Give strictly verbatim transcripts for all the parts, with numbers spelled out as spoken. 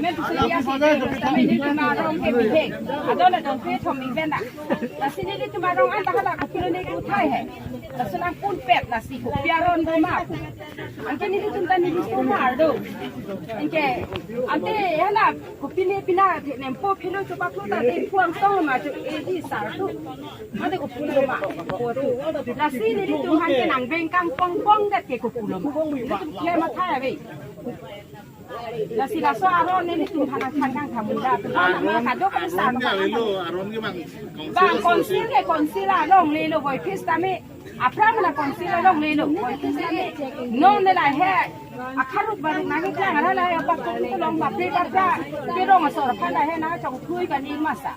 Men tu suri asi, kami nelitum arong ke bihek. Adon adon pe thom ingven na. Lasi nelitum arong anta hala kopilo ne kuthai he. Lasi nangpun pet lasi kopi aron do ma. Anke nelitum ta nelitum ardo. Anke ante hala kopine pina nempo philo chopaklo ta te phuang tong ma cho eji sar tu. Mate kopulo ma. Lasi nelitum aphan ke nangbeng kangpong pong det ke kopulo ma. Nelitum kle matha ave. Lasi laso aron nelitum aphan nangthan kangtham un-e. Aron ke kadokave sang aron ke bang. Aron ke bang council, council ke council alongle lo boy phis tame. Aphrang la council alongle lo boy phis tame. Non ne lahei akharuk baruk nangkeklang lahei apa tu long bapri bapra. Kerong asor aphan lahei nangchongthui kani masa.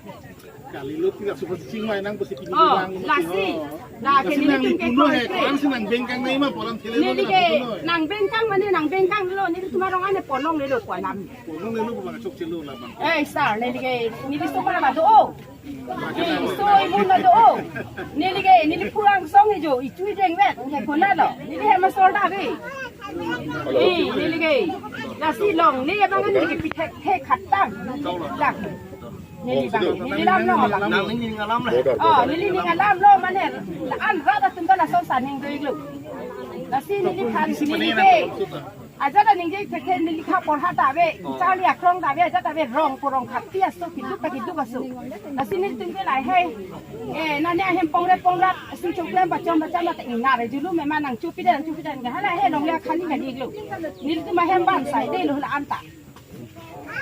Kalilo tira super chingmai nang pasi pini. Oh, bang lasi. Oh. La lasi kini nang nelitum ke lipuno he, koi kre. Koan si nangbeng kang nai ma polan thele lo neli ke nang lipuno he. Nangbeng kang mane nangbeng kang lo nelitum arong ane ponong lelo ko alam. Ponong lelo ko bang chokche lo la bang. Eh, sir, neli ke neli so ma ba do. Neli so imun ba do. Neli ke neli phuang song ijo ichui deng vet. Ke kona lo. Neli hem asor da be. Eh, neli ke. Lasi longle bang neli ke pithek thek khatang. Dak. Neli bang, neli lam lo bang. Nang ning alam le. Oh, neli ning alam lo mane. La an rat atum ta laso sa ning do-ik lo. Lasi neli aphan neli ke. Ajat aningje thekhe neli kha porha ta ave, charli akrong ta ave, ajat ave rong porong khati aso, kiduk ta kiduk aso. Lasi nelitum ke lahei. Eh, nane ahem pongre pongrat, si choklam bachom bachom ta ingnar julu mema nangchopi de, nangchopi de, hala he longle khani kani lo. Nelitum ahem ban sai de lo la anta.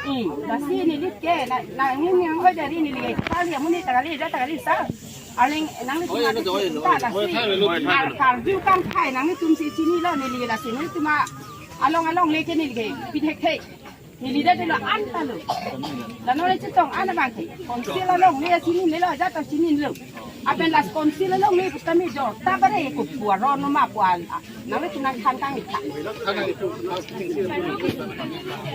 Hmm, lasi neli ke, na, na, nangning nang hoi dari neli ke, kali amonit ta kali, ja ta kali sa. Aling, nang neli oi, tum ano, oi, oi, ta lasi. Oi, oi. Kar, karju kangthai, nanglitum si chinilo neli lasi, nelitum along alongle ke neli ke, pithek thek. Neli da delo anta lo. La non le chetong an abang ke. Council alongle chinilo, ja ta chinilo. Lapen la council alongle pu kami jor ta bare ko pu aron ma pu an. Nang le tunang khang kang ikha.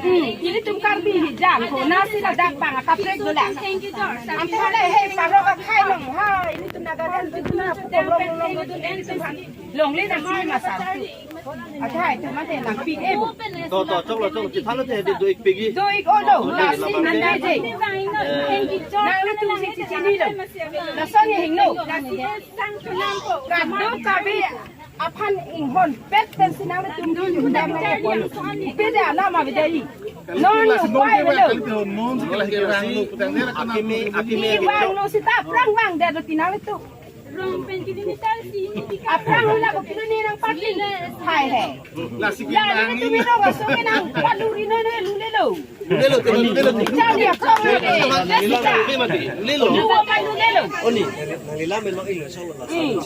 Hmm, ilitum Karbi hijang ko nasi ladak bang akaprek dola. Ante le he paro ka khai long ha, ilitum Nagaland tu na pu long long long tu ilitum longle nasi masa. Athai tu mate nangpi e bo. To, to, choklo, choklo, chithalo te, do-ik pegi. Do-ik o lo, lasi nangpi je. Nanglitum si chinilo. Lason ye hingno. Kadokave aphan inghon pet pensi nanglitum dun dun dam na pon. Ipe de alam avedai. Non upai velo. Akimi, akimi. Ni bang lo sita aphrang bang de do tinang itu. Aphrang hula ko kilo ni nang pati. Hai he. Lasi ya, nanglitum ino kaso ke nang palu rino ne lulelo. Lulelo, lulelo. Jadi aphrang de. Lulelo. Lulelo. Oni. Nang lila melo ilo solo la. Hmm.